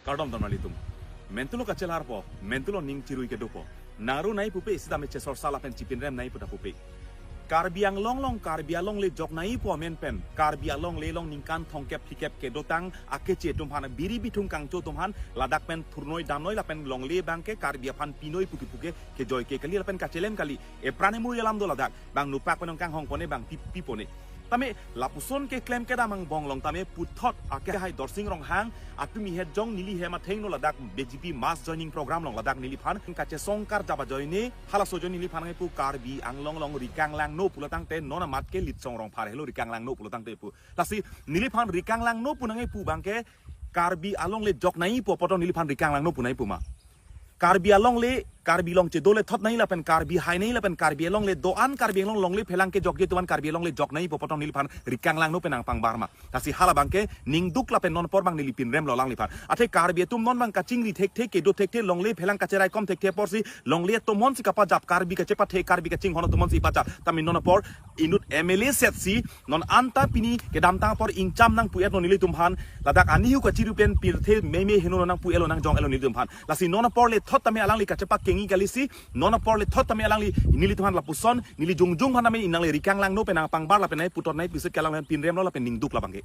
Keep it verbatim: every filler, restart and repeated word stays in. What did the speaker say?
Kardom dam nanglitum. Mentulo kachelarpo, mentulo ning chirui kedopo. Naru nai pupe isi dam chesor sala pen chipinrem nai puta pupe. Karbi Anglong along, Karbi alongle jok nai pu amen pen, Karbi alongle along ningkan thomkep phlikep kedotang akeche atum aphan, biri bithung kangcho atum aphan, ladak pen thurnoi damnoi lapen longle abangke Karbi aphan pinoi puke puke kejoi ke kali lapen kachelem kali. Epran emuri alam do ladak, bang nupak pen nangkanghong pone bang pi, pi pone. Tame lapuson keklem kedam angbong along tame puthot akehai Dorsing Ronghang atum ihet jong neli hem athengno ladak B J P mass joining program along ladak neliphan kachesong karjap ajoine halaso ajoine neliphan ngai pu Karbi Anglong along rikang langno pulo tangte non amat ke Litsong Rongphar helo rikang langno pulo tangte pu. Lasi neliphan rikang langno pu nangji pu abangke Karbi alongle jok nai pu apot neliphan rikang langno pu nai pu ma. Karbi alongle, Karbi along chedo le thot nai lapen Karbi hai nai lapen Karbi alongle do-an Karbi Anglong longle phelang kejokje atum aphan Karbi alongle jok nai pu apot neliphan rikang langno pen nangpangbar ma. Lasi hala abangke ningduk lapen non apor abang neli pinrem lo alangliphan. Athe Karbi atum non abang kachingri thekthe, kedo thekthe, longle phelang kacheraikom thekthe aporsi longle atum monsi kapajap, Karbi kachepathe, Karbi kachinghon atum monsi pajap. Tame non apor inut M L A setsi non anta pini kedamtang apor ingcham nangpu-etlo nelitum aphan, ladak anihu kachiru pen pirthe meme heno nangpu-etlo nangjong-etlo nelitum aphan. Lasi non apor le thot tame alangli kachepak kengji kalisi, non apor le thot tame alangli nelitum aphan lapuson, neli jongjong aphan tame nangle rikang langno pen nangpangbar lapen nai puthot nai pisit ke alangli pinrem lo lapen ningduk labangke.